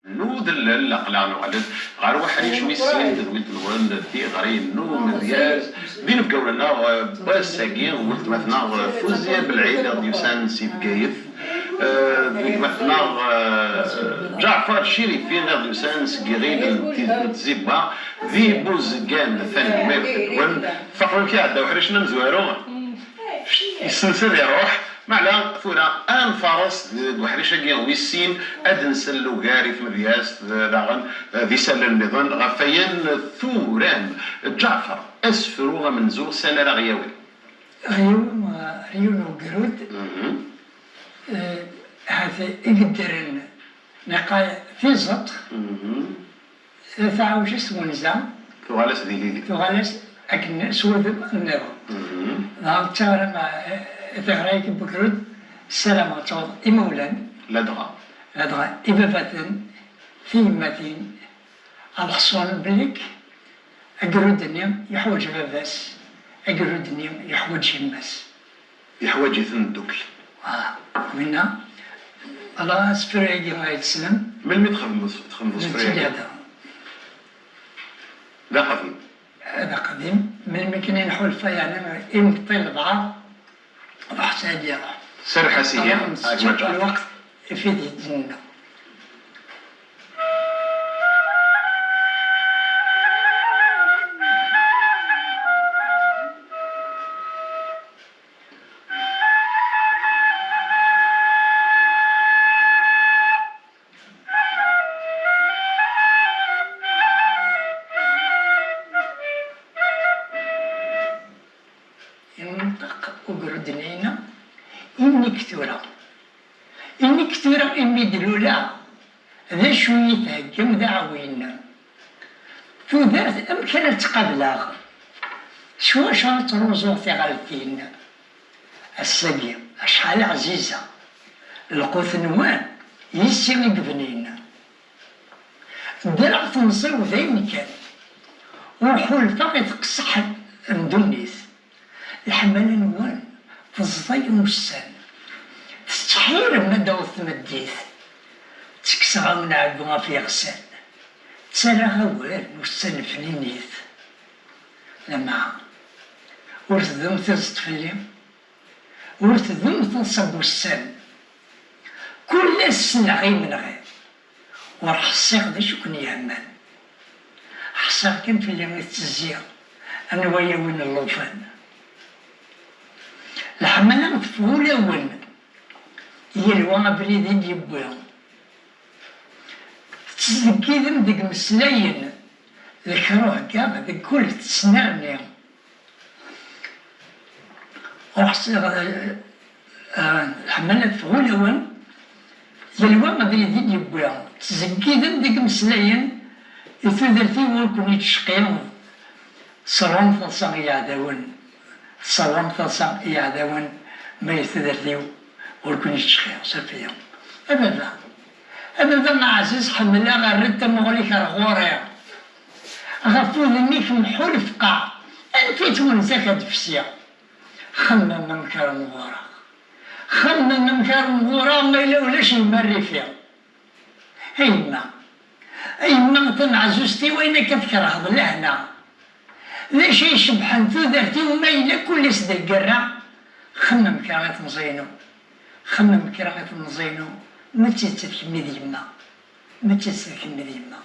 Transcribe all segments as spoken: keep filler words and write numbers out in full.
n udellel. Aql-aɣ nuɣal-d ɣer uḥric wis sin n tedwilt-nwen, tiɣri n umedyaz, d inebgawen-nneɣ, eh, n wass-agi, weltma-tneɣ, eh, Fuzya Belɛid, i ɣ-d-yusan si Bgayet, eh, d gma-tneɣ, eh, Ǧaɛfar Cirifi, i ɣ-d-yusan seg iɣil n Tizi n Tziba, di Buzgan. Tanemmirt-nwen. Tfaqem amek iɛedda uḥric-nni amezwaru? Yessenser iruḥ. Meɛna tura ad nfares deg uḥric-agi wis sin, ad nsel ugar i tmedyazt, d-, daɣen, d isallen nniḍen ɣef wayen turam. Ǧaɛfar, asefru amenzu s annar ara ɣ-yawi? Ɣ-yawi, eh, ar yiwen ugrud, mhm, eh, ahat i yeddren, naqal tiẓeṭ, mhm. Taɛawjest twenza. Tuɣal-as d ilili. Tuɣal-as akken s wudem nniḍen. Mhm. Dɣa d taɣra, eh, taɣra-agi n ugrud, ssarameɣ ad taweḍ imawlan. Ladɣa. Ladɣa ibabaten, tiyemmatin, ad ḥṣun belli agrud-nni yeḥwaǧ baba-s, agrud-nni yeḥwaǧ yemma-s. Yeḥwaǧ-iten ddukkli. Ah, winna, ala asefru-agi ay tessnem. Melmi txedmeḍ, txedmeḍ asefru-agi? D aqdim. D aqdim. Melmi kan i nḥulfa, yeɛni, imeṭṭi lebɛaḍ, ruḥ sɛid iruḥ. Serreḥ-as ihi, a gma Ǧaɛfar. Lweqt ifid yettnna. Yenṭeq ugrud-nni, yenna: "Ini-k tura, ini-k tura imi d-luleɣ, d acu i yi-theggam d aɛwin? Tudert amek ara tt-qableɣ? S wacu ara ttruẓuɣ tiɣaltin? Ass-agi, acḥal ɛzizeɣ, lqut-nwen, yis-i i yebnin. Ddreɣ temẓi-w d ayen kan, ur ḥulfaɣ i teqseḥ n ddunit. Leḥmala-nwen teẓḍa-yi ussan, tettḥirem ad d-taweḍ tmeddit. Ttekkseɣ-awen ɛeggu ɣef yiɣsan, ttarraɣ awal n ussan n fninit. Lameɛna ur teddum tiẓeṭ fell-i, ur teddum taḍsa n wussan. Kul ass ssneɣ imenɣi, ur ḥṣiɣ d acu ken-yehman. Ḥṣiɣ kan fell-i i tettezzi, anwa yawin llufan. Leḥmala teffeɣ ulawen, yelwa abrid i d-yewwi. Tettzeggidem deg imeslayen, lekruh deg kul tettnerni. Ur ḥṣiɣ, eh, eh, leḥmala teffeɣ ulawen, yelwa abrid i d-yewwi. Ttzeggidem deg imeslayen, i tudert-iw ur ken-ittcqi. Ṣṣerwam taḍsa i yiɛdawen, ṣṣerwam taḍsa i yiɛdawen, ma i tudert-iw ur ken-ittcqi, safi. A baba, a baba aɛziz, ḥemmleɣ, err-d tamuɣli-k ar ɣur-i. Ɣef wudem-ik mḥu lefqeɛ, anef-itt wenza-k ad d-fsiɣ. Xemmem amek ara mɣureɣ. Xemmem amek ara mɣureɣ, ma yella ulac yemma rrifi. A yemma, a yemma tameɛzuzt-iw, ayen akka tkerheḍ lehna. D acu i icebḥen tudert-iw, ma yella kullis d lgerra? Xemmem kra i temẓi-inu. Xemmem kra i temẓi-inu. Ma d tidet d kemm i d yemma. Ma d tidet d kemm i d yemma.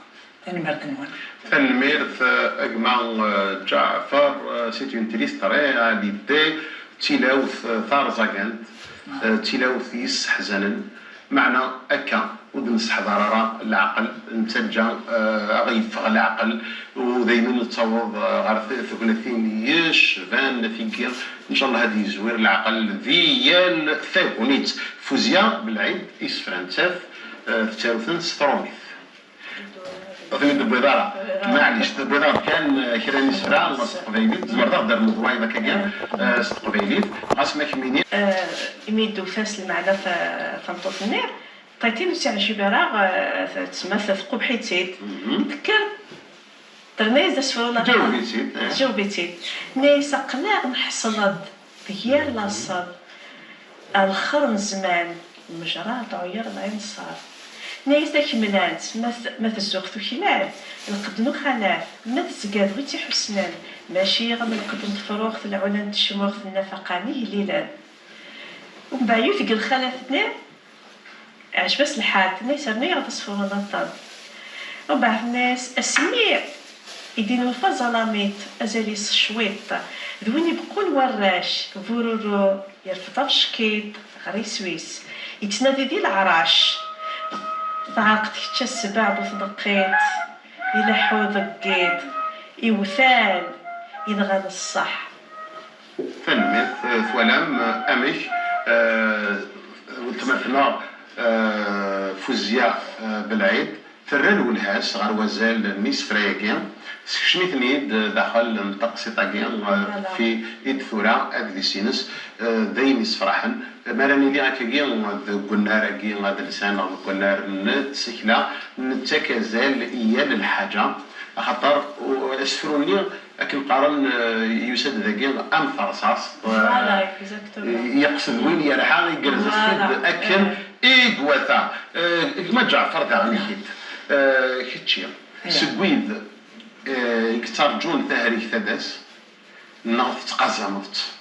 Tanemmirt-nwen. Tanemmirt, eh, a gma, eh, Ǧaɛfar, eh, c'est une triste réalité, d tilawt, eh, tarẓagant, eh, d tilawt yesseḥzanen, meɛna akka ur d-nesseḥḍar ara leɛqel, nettaǧǧa, eh, a ɣ-yeffeɣ leɛqel, u d ayen ur nettaweḍ, eh, ɣer t-, tegnatin yecban tigi, ncallah ad yezwir leɛqel di yal tagnit. Fuzya Belɛid, isefra nettat, eh, tettaru-ten s trumit. Ur ten-id-tewwiḍ ara. Maɛlic, tewwiḍ-aɣ-d kan, eh, kra n yisefra s teqbaylit. Tzemreḍ ad aɣ-d-ternuḍ wayeḍ akkagi, eh, s teqbaylit. Ɣas ma kemmini. Eh, imi d-tewwet s lmeɛna ta-, tameṭṭut-nni, ṭaytin ur tt-yeɛjib ara, eh, tsemma tqubḥ-itt-id. Mhm. Tekker, terna-yas-d asefru n aṭṭan. Tjaweb-itt-id, eh. Tjaweb-itt-id. Tenna-yas: "Aql-aɣ nḥeṣṣel-d deg yal laṣel, a lxer n zzman, nnejṛa tɛeyyeṛ lɛinṣer." Tenna-yas takemlant, ma t-, ma tezzuɣ tuklal, lqedd n uxalaf, ma tezga d wi tt-iḥusnen, mačči am lqedd n tefruxt, lɛula n tecmuxt, nnafaqan igellilen. Umbeɛd yiwet deg lxalat-nni, ɛjeb-as lḥal, tenna-yas rnu-yaɣ-d asefru n aṭṭan. Umbeɛd tenna-yas, asmi i d-inulfa ẓalamit, azal-is cwiṭ, d win ibeqqun warrac, bururu, yerfed abeckiṭ ɣer iswi-s, yettnadi di leɛrac. Teɛreq-d kečč a ssbeɛ bu tneqqiṭ, ileḥḥu deg yiḍ, iwtal, inɣan ṣṣeḥ. Tanemmirt. Eh, twalam, eh, amek, eh, weltma-tneɣ, eh, Fuzya, eh, Belɛid, terra lwelha-s ɣer wazal n yisefra-agi, sekcem-iten-id daxel n taqsiṭ-agi, eh, fi i d-tura adlis-ines, eh, d ayen yessefraḥen. Mi ara nili akkagi deg unnar-agi adelsan neɣ deg unnar n tsekla, nettak azal i yal lḥaǧa, axaṭer u-, asefru-nni akken qqaren, eh, yusa-d dagi am terṣaṣt, eh, Voilà, exactement. Yeqsed win yerḥa, igerrez-as-t-id Voilà, akken eh. I iwata. Eh, gma Ǧaɛfer daɣen-ik-id. Eh, kečči, seg wid, eh, i yettarǧun tahrigt ad d-tas, neɣ tettqazameḍ-tt?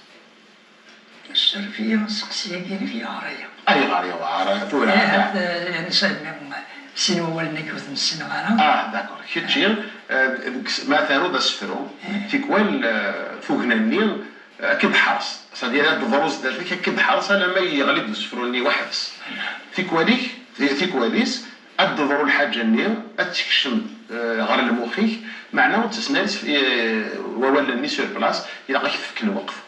Sserf-iyi asteqsi-agi-inek yeɣra-yi. Ayɣer yewɛer tura? Eh, eh, nsan-nni sin wawalen-agi ur ten-ssineɣ ara. Ah, d'accord. Kečči, eh, deg s-, ma taruḍ asefru, eh, tikwal, eh, tugna-nni, eh, ad k-id-tḥers. C'est-à-dire, ad d-teḍru zdat-k, ad k-id-tḥers alamma yeɣli-d usefru-nni weḥd-s. Tikwal-ik, ti-, tikwal-is, ad d-teḍru lḥaǧa-nni, ad tekcem, eh, ɣer lmux-ik, meɛna ur ttasen ara s-, eh, wawalen-nni sur place, ilaq ad k-tefk lweqt.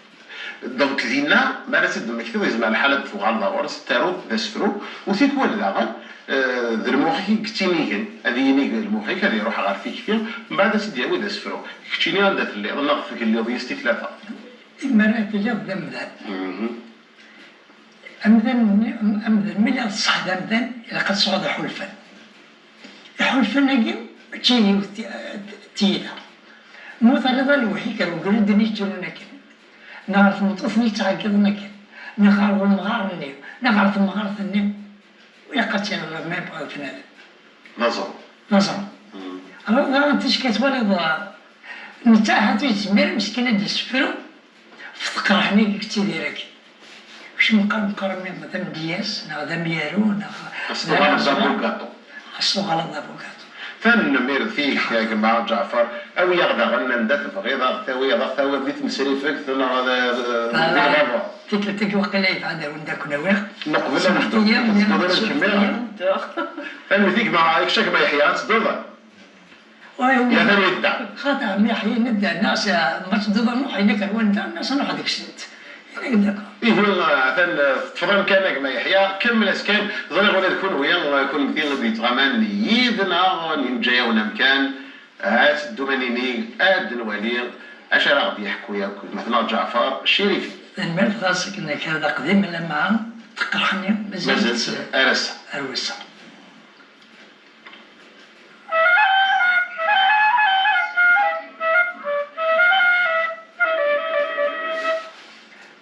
Donc, dinna, mi ara tt-id-temmektiḍ, yezmer lḥal ad d-tuɣaleḍ ɣur-s, taruḍ d asefru, u tikwal daɣen, eh, d lmux-ik i yettinigen, ad yinig lmux-ik, ad iruḥ ɣer tikti, mbeɛd ad tt-id-yawi d asefru. Keččini anda telliḍ, neɣ tgelliḍ yis-s i tlata? Imir ara tiliḍ d amdan. Mhm. Amdan-nni, am-, amdan, mi lliɣ d ṣṣeḥ d amdan, ilaq ad tesɛuḍ iḥulfan. Iḥulfan-agi, mačči yiwet ti-, tiyita. Ma ur terriḍ ara lewḥi-k ar ugrud-nni yetturun akken, neɣ ɣer tmeṭṭut-nni yettɛeggiḍen akken, neɣ ɣer umɣar-nni, neɣ ɣer temɣart-nni, ilaq ad tiliḍ même pas d tnadi. D aẓru. D aẓru. Mm. Alors, daɣen ticki twaliḍ, netta ahat ur yezmir meskin ad d-yessefru ɣef teqreḥ-nni i yettidir akken. Kečč meqqar, meqqar mi d amedyaz, neɣ d amyaru, neɣ As tuɣaleḍ d abugaṭu. As tuɣaleḍ d abugaṭu. Tanemmirt-ik, a gma Ǧaɛfar. Awi-yaɣ daɣen anda tebɣiḍ, ad ɣ-tawiḍ, ad ɣ-tawiḍ di tmesrifegt, neɣ d, d, di lɣaba. Tikkelt-agi waqila yebɛed ar wanda ken-awiɣ. Neqbel ad neddu. Smeḥt-iyi, ad kem-awiɣ. Tanemmirt-ik, ma, kečč a gma Yeḥya, ad tedduḍ? Yerna yedda. Xaṭer mi ḥyin dda, nas, ma tedduḍ a Nuḥ, inek ar wanda, nas Nuḥ deg-sent. Inek dda. Ihi, atan teṭṭfeḍ amkan a gma Yeḥya, kemmel-as kan, ẓriɣ ula d kunwi, kunemti i d-yettɣaman yid-neɣ, neǧǧa-yawen amkan, ad teddum ad ninig, ad nwali acu ara ɣ-d-yeḥku yakk gma-tneɣ Ǧaɛfar Cirifi. Tanemmirt ɣas akken kra d aqdim, alamma teqreḥ-nni mazal-tt ar ass-a. Ar wass-a.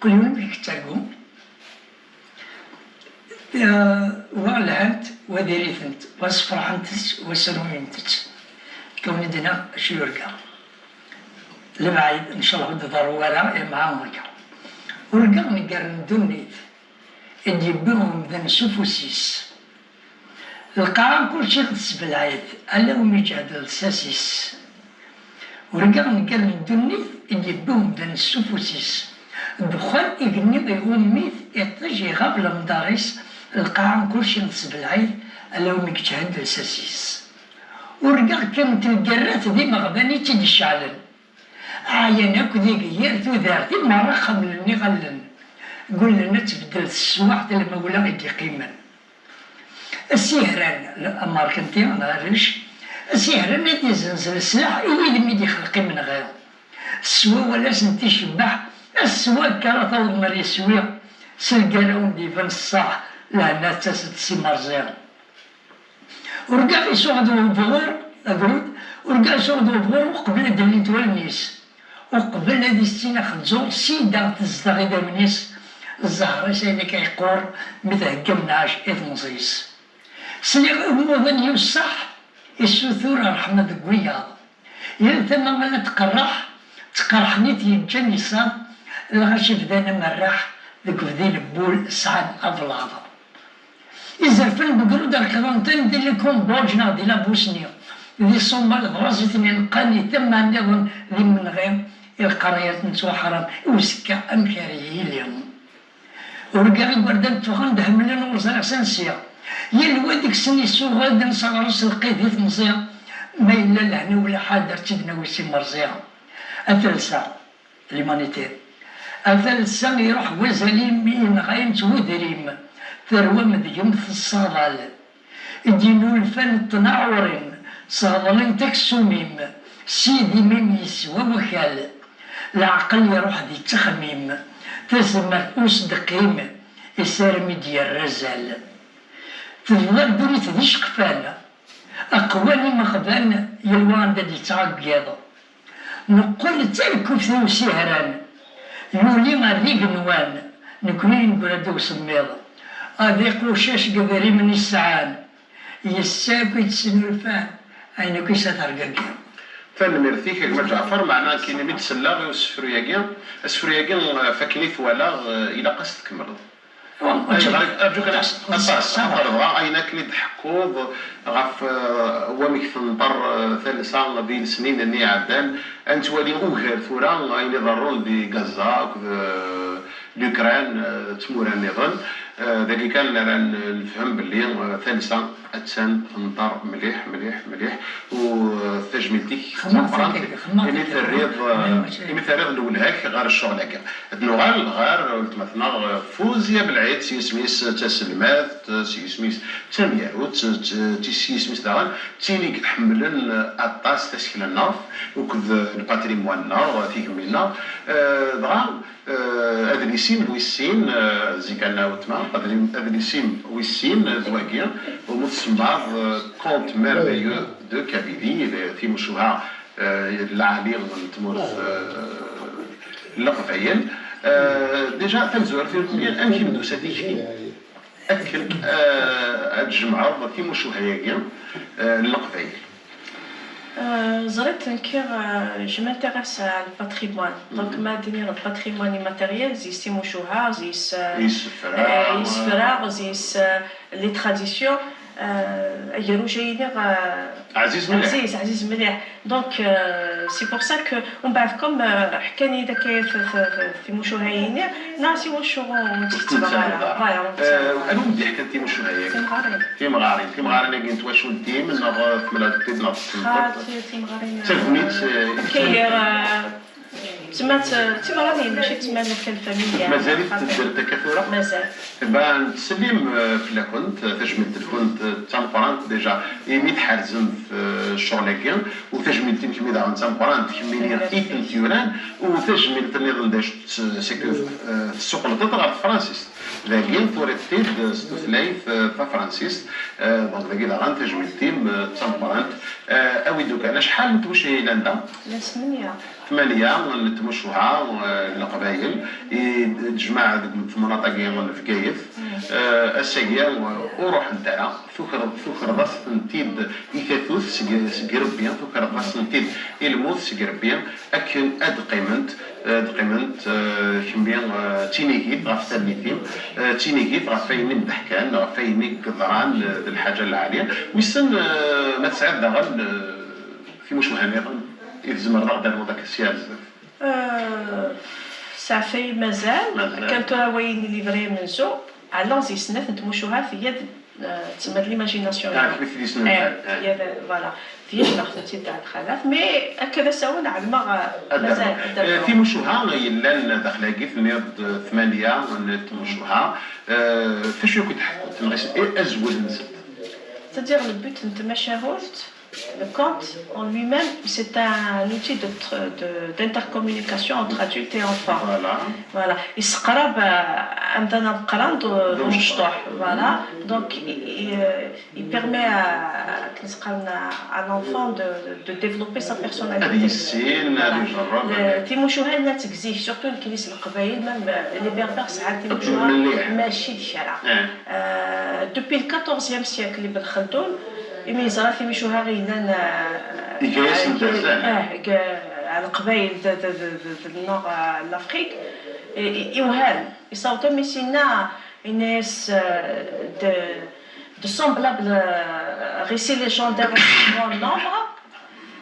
Kul yiwen amek i yettargu, eh, wa lhant, wa diri-tent, wa sefraḥent-tt, wa sruyent-tt. Kawen-d-neɣ acu yurga. Lebɛid, ncallah ur d-ḍerru ara, eh, mɛa urga. Urga nnger n ddunit, i d-yewwi umdan s ufus-is. Lqaɛa kulci ɣ-tessebleɛ-it, ala umi iǧhed lsas-is. Urga nnger n ddunit i d-yewwi umdan s ufus-is. Ddexxan igenni iɣumm-it, iṭij iɣab lemdar-is, lqaɛa kulci ɣ-tessebleɛ-it, ala umi iǧhed lsas-is. Urga kkrent lgerrat d imeɣban i tt-id-iceɛlen. Ɛyan akk deg yir tudert, i merra xemlen iɣallen. Gullen ad tbeddel teswaɛt lemawla i d-iqqimen. Asihran, amerkanti, neɣ arrac, asihran ad d-izenz leslaḥ i wid mi d-ixleq imenɣi. S wawal ad sen-icebbeḥ, ass wakka ara tawḍem ar yiswi, s lgaraw n d-iban ṣṣaḥ, lehna tettas-d s imerẓi. Urgaɣ isuɣ-d webɣur, agrud, urgaɣ isuɣ-d webɣur uqbel ad d-llint wallen-is. Uqbel ad issin axezzur, sida tezdeɣ idammen-is, zzher-is ayen akka yeqqur mi thegga nneɛj i temẓi-s. Sliɣ i umuḍin yuṣṣaḥ, issutur ṛṛeḥma deg wiyaḍ. Yal tama ala tqerreḥ, ttqerḥen-it yeǧǧan iṣaḍ, lɣaci bdan amerreḥ, deg ubdil n wul sɛan ablaḍ. Izerfan deg Rud Rkḍanten di le Cambodge neɣ di la Bosnie, di Ṣumal d Ṛaziten ineqqan i tama nniḍen d imenɣi i lqerryat n Ttwaḥram i uzekka amek ara yili. Urgaɣ igerdan ffɣen-d hemmlen ur ẓriɣ s ansi. Yal wa deg-sen isuɣ-d s aɣrus lqid i temẓi. Ma yella lehna ulaḥad ar tt-id-nawi s imerẓi. A talsa, l'humanité. A talsa iruḥ wazal-im, yenɣa-yam s wedrim. Terwam deg-m tessaḍal. I d-yennulfan ṭṭnaɛurin, sseɣḍlen taksum-im, s yidim-im yeswa wakal. Leɛqel iruḥ di ttexmim, tazmert ur s-d-qqim, isarem i d-yerra azal. Tebḍa ddunit d iceqfan, aqwan imeɣban, yal wa anda d-yettɛeggiḍ. Neqqel d tarkubt i usihran, yuli ar igenwan, nekni neggra-d i usemmiḍ. Ad iqucac deg idrimen i sɛan, yes-s akk i d-snulfan ayen akk i s-at rgagi. Tanemmirt-ik, a gma Ǧaɛfar, meɛna akken mi d-selleɣ i usefru-agi, asefru-agi, ɣef akken i t-walaɣ, eh, ilaq ad s-tkemmleḍ. Ayɣer, arǧu kan, aṭas, aṭas, xaṭer dɣa ayen akken i d-tḥekkuḍ ɣef, eh, wamek tenṭer, eh, talsa di lesnin-nni iɛeddan, ad nettwali ugar tura ayen iḍerrun di Gaza akked, eh, l'Ukraine, eh, d tmura nniḍen. Eh, dagi kan ara n-, nefhem belli, eh, talsa attan tenṭer mliḥ, mliḥ, mliḥ, u, eh, tajmilt-ik d tameqqrant, imi terriḍ, eh, imi terriḍ lwelha-k ɣer ccɣel-agi. Ad nuɣal ɣer weltma-tneɣ Fuzya Belɛid, s yisem-is d taselmadt, s yisem-is d tamyarudt, s yisem-is daɣen d tin i iḥemmlen aṭas tasekla-nneɣ akked lpatrimwan-nneɣ, tigemmi-nneɣ. Eh, dɣa, eh, adlis-im wis sin, eh, zik-a weltma, adli-, adlis-im wis sin, eh, d wagi, umi tsemmaḍ, eh, Conte merveilleux de Kabylie, eh, timucuha, eh, lɛali n tmurt, eh, n Leqbayel. Eh, déjà, tamezwarut, amek i m-d-tusa tikti akken, eh, ad tjemɛeḍ timucuha-agi, eh, n Leqbayel? Euh, ẓriɣ nekki, euh, je m'intéresse à le patrimoine. Donc, ma d-iniɣ le patrimoine immatériel, zi timucuha, zi s-, euh, isefra, euh, isefra, zi s-, euh, les traditions, euh, agerruj-a iniɣ, euh, ɛziz mliḥ. Ɛziz, ɛziz mliḥ. Donc, euh, c'est pour ça que, mbeɛd, comme, euh, ḥkan-iyi-d akka f-, f-, f-, timucuha-agi, nniɣ-as i wacu ur tt-ttgeɣ ara. Voilà, ur tt-ttgeɣ ara. Anwa i d-iḥkan timucuha-agi? Timɣarin. Timɣarin. Timɣarin-agi n twacult-im, neɣ, eh, tmellɛeḍ-tent-id, neɣ tessenṭeḍ-tent? Ah, ti-, timɣarin, eh, d tagnit, eh, i akka, eh, tsemma-tt, eh, d timɣarin, mačči d tsemma n kan familya. Mazal-it teddert akka tura? Mazal. Ba, nettsellim, eh, fell-akent, eh, tajmilt-nkent, eh, d tameqqrant, déjà, imi tḥerzemt, eh, ccɣel-agi, u tajmilt-im kemmi daɣen d tameqqrant, kemmini i tent-yuran, u tajmilt nniḍen d acu-tt, c'est que, eh, tessuqleḍ-tt ɣer tefransist. Dagi, turiḍ-t-id s tutlayt, eh, tafransist, eh, donc dagi daɣen tajmilt-im, eh, d tameqqrant. Eh, awi-d ukan, acḥal n tmucuha yellan da? Llan tmenya. Tmanya n tmucuha, eh, n Leqbayel, i d-tejmeɛ deg temnaḍt-agi n Bgayet. Eh, ass-agi, eh, ur ruḥent ara, tukreḍ-, tukreḍ-as-tent-id i tatut seg, seg irebbi, tukreḍ-as-tent-id i lmut seg irebbi, akken ad qqiment, eh, ad qqiment, eh, kemmi, eh, d tinigit ɣef tallit-im, eh, d tinigit ɣef wayen i m-d-ḥkan, ɣef wayen i yeḍran, eh, d lḥaǧa lɛali. Wissen, eh, ma tesɛiḍ daɣen, eh, timucuha nniḍen i tzemreḍ ad ɣ-d-ternuḍ akka sya ar zdat? Eh, saɛfay mazal, mazal. Kan tura wayen i d-yebra imenzu, ɛla zi snat n tmucuha, tiyad, eh, tsemma d l'imagination. Ah, kif i t-id-yesnulfan. Eh, tiyad, voilà. Tiyad neɣ tent-id d xalat, mais akka d asawen ɛelmeɣ, eh, mazal, ad d-rnuɣ. Eh, timucuha yellan daxel-agi, tenniḍ-d tmanya n tmucuha, eh, d acu akk i d-ḥekkun, neɣ is-, eh, azwel-nsent? C'est-à-dire le but n tmacahut, Le conte, en lui-même, c'est un outil de tr- de- d'intercommunication entre adultes et enfants. Voilà. Voilà. Yesseqrab, euh, amdan ameqqran d d umecṭuḥ. Voilà. Donc, il, il, euh, il permet à, à l'enfant de, de développer sa personnalité. Ad yissin, ad ijerreb. Le- Timucuha llant seg zik, surtout nekni s Leqbayel, même, euh, les Berbères sɛan timucuha. Mliḥ. Mačči d kra. Eh. Euh, depuis le quatorzième siècle, Ibn Khaldoun, imi yeẓra timucuha yellan, euh, Iga-yasen-d azal. Ah, deg, euh, Leqbayel de, de, de, de, de nord, euh, l'Afrique, i- i- iwhan, yessaweḍ am i s-yenna, yenna-yas, euh, de, de semblables, euh, récits légendaires en si grand nombre,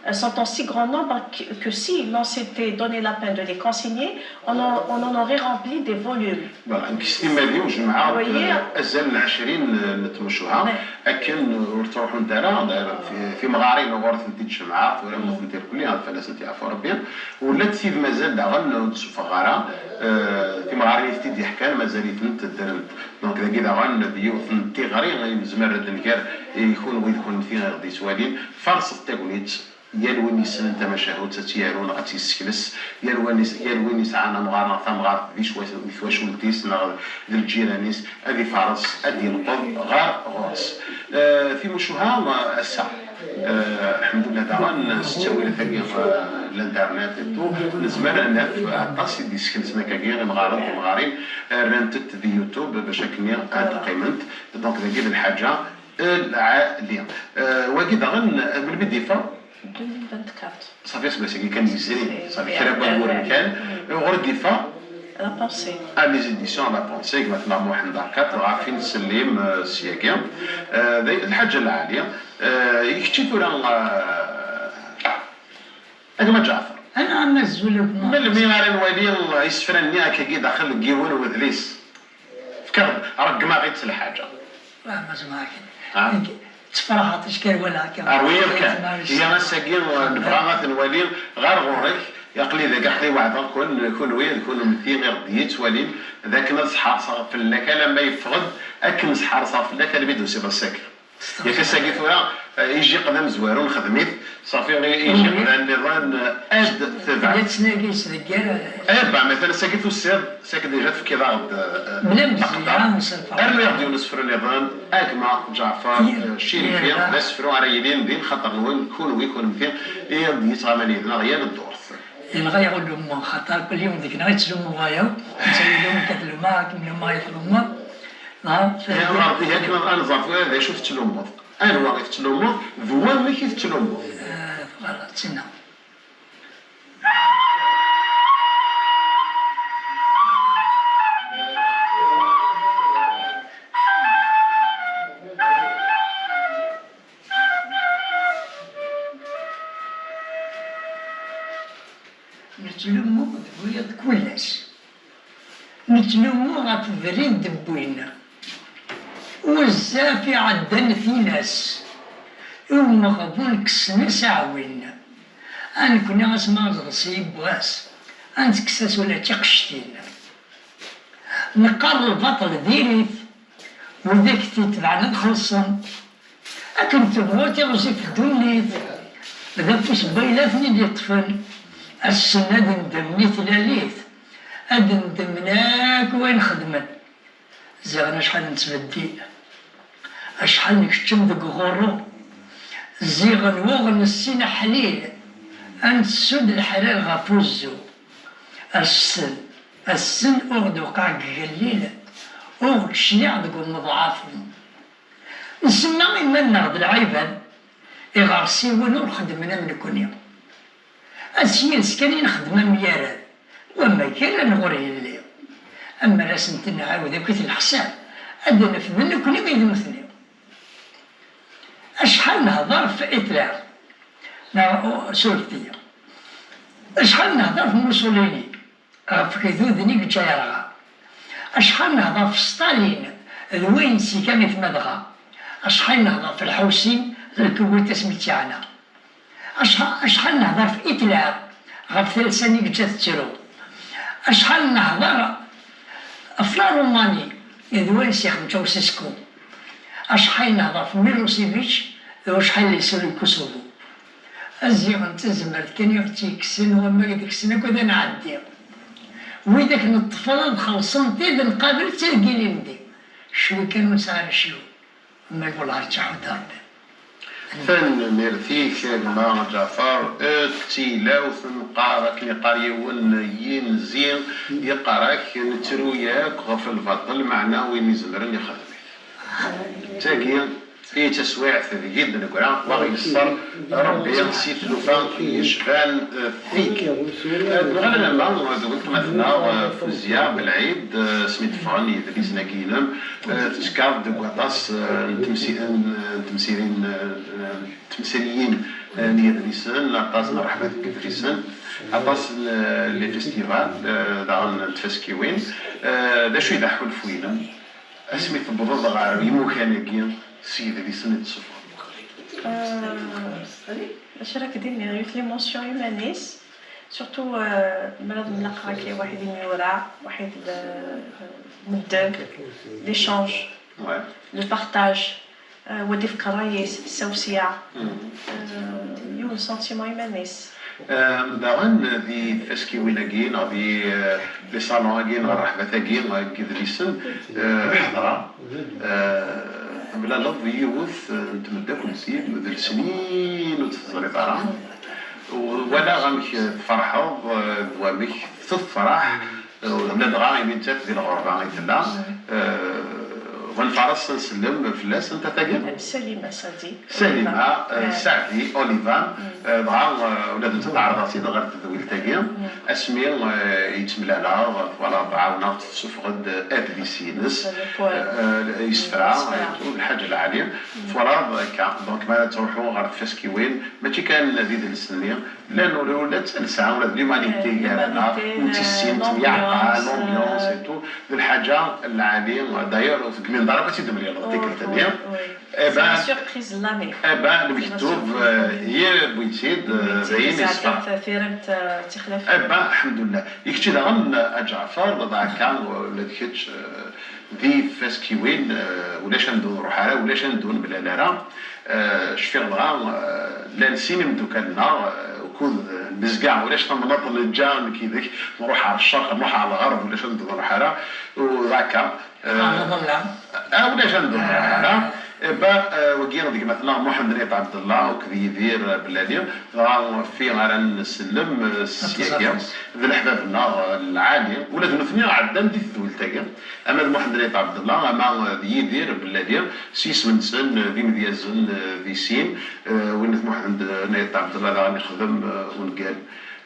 euh, sont en si grand nombre que, que si l'on s'était donné la peine de les consigner, on en, on en aurait rempli des volumes. Voilà, nekk s timmad-iw jemɛeɣ-d, oui, euh, azal n ɛecrin n tmucuha, oui, akken ur ttruḥunt ara, d'ailleurs, ti- timɣarin uɣur tent-id-jemɛeɣ, tura ma tent irkelli, ad fell-asent yeɛfu Rebbi, ula d tid mazal daɣen ur d-ssuffɣeɣ ara, euh, timɣarin i tent-id-yeḥkan mazal-itent ddrent. Donc, dagi daɣen d yiwet n tiɣri i nezmer ad d-nger i kunwi d kunemti i ɣ-d-yettwalin, farṣet tagnit, yal win yessnen tamacahut ad tt-yaru neɣ ad tt-yessekles, yal win is- yal win yesɛan amɣar neɣ tamɣart di cwa- di twacult-is neɣ d lǧiran-is, ad ifaṛes, ad d-yenqeḍ ɣer ɣur-s. Eh, timucuha, eh, ass-a, eh, lḥemdullah daɣen s ttawilat-agi, eh, n l'internet et tout, nezmer ad naf aṭas i d-yeskelsen akkagi imɣaren timɣarin, eh, rrant-t di YouTube bac akken ad d-qqiment. Donc, dagi d lḥaǧa lɛali. Eh, wagi daɣen, eh, melmi d-yeffeɣ? Deux mille vingt-quatre. Safi aseggas-agi kan yezrin, safi kra n wayyuren kan. Uɣur i d-yeffeɣ? La pensée. Ah, les éditions La Pensée, gma-tneɣ Muḥend Arkat, ɣef i nettsellim, eh, syagi. Eh, d lḥaǧa lɛali. Eh, i kečči tura, eh, a gma Ǧaɛfer. Ana am azul a gma. Melmi ara nwali isefra-nni akkagi daxel n yiwen wedlis? Fkeɣ-d, ṛeggmeɣ-itt lḥaǧa. Ah, ma ẓmeɣ-ak. Ah. Nekk ttefraḥeɣ ticki ar walaɣ kan. Rwiɣ kan. Ihi ass-agi, eh, nebɣa ad t-nwali ɣer ɣur-k. Aql-i dagi, aql-i weɛdeɣ-ken, kunwi d kunemti i ɣ-d-yettwalin, d akken ad sḥerṣeɣ fell-ak alamma yeffeɣ-d, akken sḥerṣeɣ fell-ak almi d-tusiḍ ass-agi. Yak ass-agi tura, eh, ijiq d amezwaru, nexdem-it, safi, i- ijiq d nniḍen, eh, ad tebɛed. Tella tettnagi s deg gar. Eh, bah, matan ass-agi tusiḍ, s-agi déjà tefkiḍ-aɣ-d, eh, eh, bla mzeyya, lqedder. Rnu-aɣ-d yiwen usefru nniḍen, a gma Ǧaɛfar, eh, Cirifi, d asefru ara yilin din xaṭer-nwen, kunwi, kunemti, i d-yettɣaman yid-neɣ yal ddurt. Yenɣa-yaɣ ulummu, xaṭer kul yiwen deg-neɣ yettlummu wayeḍ, netta yelum, nekk ad lummeɣ, akken lummeɣ i tlummeḍ. Dɣa, ihi, ɣer diha akken ad nẓer tura d acu tettlummuḍ, anwa i tettlummuḍ, d wamek i tettlummuḍ. Eh, voilà, d tinna. Nettlummu d wiyaḍ kul ass. Nettlummu ɣef ubrid d-wwin. Uzzaf iɛeddan tilas, i umeɣbun kksen-as aɛwin. A nekni asma rẓeɣ s yibbwas, a ntekkes-as ula d tiqectin. Neqqar lbaṭel diri-t, widak t-itebɛen ad xellṣen. Akken tebɣu tiɣzif ddunit, d afus n wayla ten-id-yeṭṭfen. Assen ad ndemmen i tlalit, ad ndemmen akk wayen xedmen. Ziɣen acḥal nettbeddil, acḥal nkeččem deg uɣurru. Ziɣen wuɣ nessin aḥlil, ad nessud leḥrir ɣef uzzu. Assen, assen uɣ d-uqeɛ deg igellil, uɣ kecliɣ deg umeḍɛafu. Nsemma iman-nneɣ d lɛibad, iɣersiwen ur xeddmen am nekni. Ad s yid-s kan i nxeddem amyarad, wamma gar-aneɣ ur yelli. Ammer ad asent-nɛawed akkit leḥsab, ad d-naf d nekni i d nutni. Acḥal nehḍer f Hitler, neɣ, surfet-iyi. Acḥal nehḍer f Mussolini, ɣef igduden i yeǧǧa yerɣa. Acḥal nehḍer f Stalin, d wayen s-iga i tmadɣa. Acḥal nehḍer f Lḥusin, d lkewwit asmi tt-yeɛna. Acḥal, acḥal nehḍer f Hitler, ɣef talsa-nni i yeǧǧa tettru. Acḥal nehḍer f la Roumanie, d wayen s-ixdem Ceausescu. Acḥal nehḍer f Milosevic, Acḥal yesru deg usuḍu. Aziɣ n tazmert kan i ɣ-tt-yekksen, wamek deg-sen akk ad nɛeddi. Widak neṭṭef ara ad xellṣen tid nqabel d tirgin ilindi. Cwi kan ur nesɛi ara cwi. Ama lwelha yettḥuddu Rebbi. Tanemmirt-ik a gma Ǧaɛfar. D tilawt neqqar akken iqqar yiwen yinzi, yeqqar-ak nettru yakk ɣef lbaṭel, meɛna win izemren ixdem-it. D tagi i d taswiɛt deg i d-neggra, wa ɣ-yesser Rebbi si tlufa yecban, eh, tigi. Eh, nuɣal alamma d weltma-tneɣ, eh, Fuzya Belɛid, eh, asmi d-ffɣen yedlisen-agi-inem, eh, tettekkaḍ deg waṭas, eh, n temsi-, n, n temsirin, eh, n temsiriyin, eh, n yedlisen, aṭas n ṛṛeḥma deg yedlisen, aṭas n, eh, les festivals, eh, daɣen n tfaskiwin. Eh, d acu i d aḥulfu-inem asmi tewwḍeḍ ɣer yimukan-agi s yedlisen i d-tessufɣeḍ? Euh, d acu ara k-d-iniɣ, yiwet l'émotion iman-is, surtout, euh, mi ara d-mlaqeɣ akka waḥed imyura, waḥed l-, medden, l'échange, ouais, le partage, euh, wa d-ifk ṛṛay-is, ssawsiɛ, euh, yiwen sentiment iman-is. Euh, daɣen di tfaskiwin-agi, neɣ di, euh, les salons-agi, neɣ ṛṛeḥbat-agi, euh, n yedlisen, euh, ḥeḍreɣ. Eh, temlaleḍ yiwet, eh, n tmeddakelt-im d lesnin ur tt-teẓriḍ ara. U-, walaɣ amek tferḥeḍ, eh, d wamek tefreḥ, eh, ula dɣa imi nettat di lɣerba i tella. Eh, wa nfares ad nsellem fell-as, anta tagi? Salima Sadi. Salima, eh, Saɛdi Oliva, eh, dɣa, eh, ula d nettat ɛerḍeɣ-tt-id ɣer tedwilt-agi. Asmi, eh, i tt-mlaleɣ, twalaḍ, ɛawneɣ-tt, tessufeɣ-d adlis-ines, eh, isefra, isefra, lḥaǧa lɛali. Twalaḍ akka, donc, mi ara ttruḥuɣ ɣer tfaskiwin, mačči kan d idles-nni, llan ula, ula d talsa, ula d l'humanité gar-aneɣ, l'humanité, n tissin, l'ambiance, temyaɛqal, l'ambiance et tout, d lḥaǧa lɛali. D'ailleurs, ur tegmineḍ ara ma tt-id-temlileḍ tikkelt-nni. Eh ben, c'est la surprise de l'année. Eh ben, lmektub, eh, yewwi-tt-id, eh, d ayen yeṣfan. Tiremt, eh, tixlaf. Eh ben, lḥemdullah. I kečč daɣen, a Ǧaɛfar, d akka, ula d kečč, eh, di tfaskiwin, eh, ulac anda ur nruḥ ara, ulac anda ur nemlal ara. Eh, cfiɣ dɣa, eh, llan sin imeddukal-nneɣ, eh, ukud, eh, nezga, ulac tamnaḍt neǧǧa nekk yid-k, nruḥ ɣer ccerq, nruḥ ɣer lɣerb, ulac anda ur nruḥ ara. U d akka, ah, ulac anda ur nruḥ ara. Eh, ba, eh, wagi d gma-tneɣ Muḥend Nayt Ɛebdellah akked Yidir Bellali, dɣa fi ara nsellem, eh, syagi, d leḥbab-nneɣ, eh, lɛali, ula d nutni ɛeddan di tedwilt-agi, ama d Muḥend Nayt Ɛebdellah, ama, eh, d Yidir Bellali, s yisem-nsen, eh, d imedyazen, eh, di sin, eh, win d Muḥend Nayt Ɛebdellah daɣen ixdem, eh, ungal.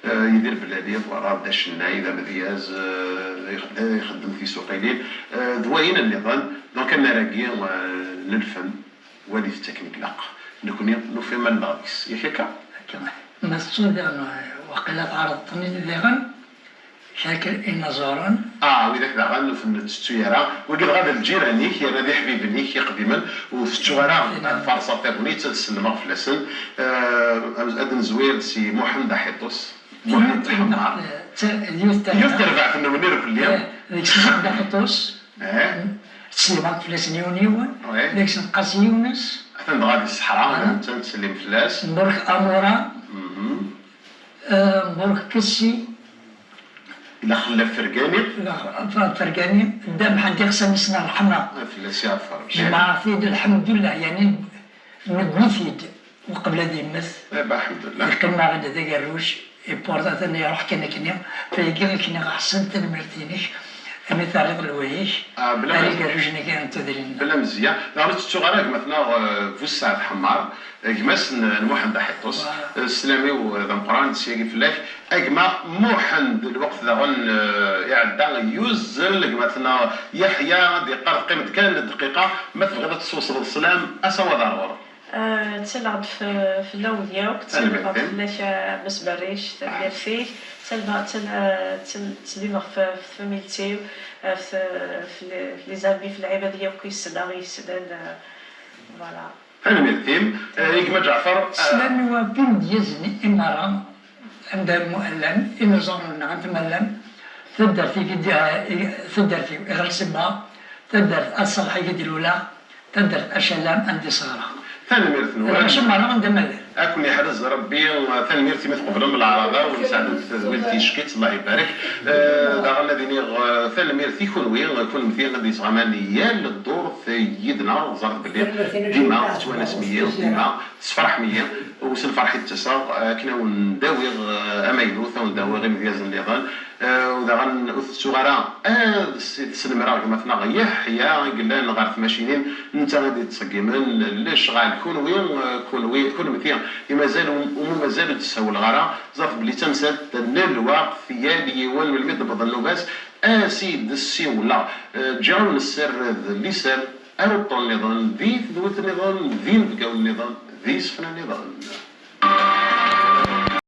Eh, Yidir Bellali, twalaḍ, d acennay, d amedyaz, eh, ix-, eh, ixeddem tisuqilin, eh, d wayen nniḍen. Donc, annar-agi, eh, n lfen, walit-t akken i ilaq. Nekni nufa iman-nneɣ deg-s. Yak akka? Akka. Ma tettuḍ diɣen, eh, waqila tɛerḍeḍ-ten-id diɣen, kra inaẓuren. Ah, widak daɣen ur ten-nettettu ara. Wigi dɣa d lǧiran-ik, yerna d iḥbiben-ik iqdimen, ur tettuɣ ara ad farṣeɣ tagnit, ad sellmeɣ fell-asen. Eh, ad nezwir si Muḥend Aḥiṭus. Muḥend Ḥemmar. Yiwet terbaɛt n wenni irkelli. Eh, deg-s Muḥend Aḥiṭus. Eh. Ttsellimeɣ fell-asen yiwen yiwen. Oui. Deg-s Qasi Yunes. Atan dɣa di ṣṣeḥra, ah, netta nettsellim fell-as. Mbarek Amura. Mhm. Eh, Mbarek Kessi. Ila Xellaf Fergani. Ila Xellaf Fergani. Dda Mḥend Ixsan, isna ṛṛeḥma. Fell-as iɣfar. Jemɛeɣ-t-id, lḥemdullah, yani, newwi-t-id. Uqbel ad yemmet, eh, bah, alḥemdulillah, yeqqim-aɣ-d d agerruj, iwweḍ atan iruḥ kan akkenni. Tayagi i k-nniɣ ḥsen, tanemmirt-inek, imi terriḍ lwayh-ik, ah, bla, ar igerrujen-agi n tudrin. Bla mezya. Daɣen ur tettuɣ ara gma-tneɣ, eh, Bu Ssaɛd Ḥemmar, eh, gma-s n, n Muḥend Aḥiṭus. Wa. Eh, sslam-iw, eh, d ameqqran, syagi fell-ak. A gma Muḥend, lweqt daɣen, eh, iɛedda, yuzzel, gma-tneɣ Yeḥya ad d-yeqqar, teqqimeḍ kan dqiqa, ma tebɣiḍ ad teswesleḍ sslam, ass-a wa d ar ɣur-m. Eh, ttsellimeɣ-d f-, fell-awen yakk, ttsellimeɣ-d fell-ak, eh, Mass Berric, tanemmirt-ik, ttsellimeɣ, ttsel-, eh, ttsel-, ttsellimeɣ f-, f tfamilt-iw, eh, f, f le-, f les amis, f lɛibad yakk i ssneɣ, i yessnen, eh, voilà. Tanemmirt-im, eh, i gma Ǧeɛfer, eh. Sslam i Rebbi, imedyazen i merra, anda llan, inuẓuren-nneɣ anda ma llan, taddart-iw i d-, eh, taddart-iw i ɣer semma, taddart At Ṣalḥ i d-luleɣ, taddart Acalam anda i ṣeɣreɣ. Tanemmirt-nwen. Ad ken-yeḥrez Rebbi. Tanemmirt imi tqeblem leɛraḍa u nesɛedda-d tadwilt ticki-tt, Allah ibarek. Eh, daɣen ad iniɣ, eh, tanemmirt i kunwi, eh, kunmti ad d-yesɣaman yal ddurt yid-neɣ. Ẓret belli dima tettwanasem-iyi, dima tessefraḥem-iyi, u s lferḥ i d-ttaseɣ, eh, akken ad wen-d-awiɣ, eh, amaynut, ad wen-d-awiɣ imedyazen nniḍen. Eh, u daɣen ur tettuɣ ara ad s-, tesnemreɣ gma-tneɣ Yeḥya i yellan ɣer tmacinin, netta i d-yettṣeggimen lecɣal. Kunwi, eh, kunwi, kunmti i mazal u, u mazal ur d-ssawleɣ ara, ẓret belli d tamsalt n lweqt, yal yiwen melmi d-tewweḍ nnuba-s, ad s-id-ssiwleɣ. Eh, ǧǧiɣ-awen sser d liser, ar uṭṭun nniḍen, di tedwilt nniḍen, d inebgawen nniḍen, d isefra nniḍen.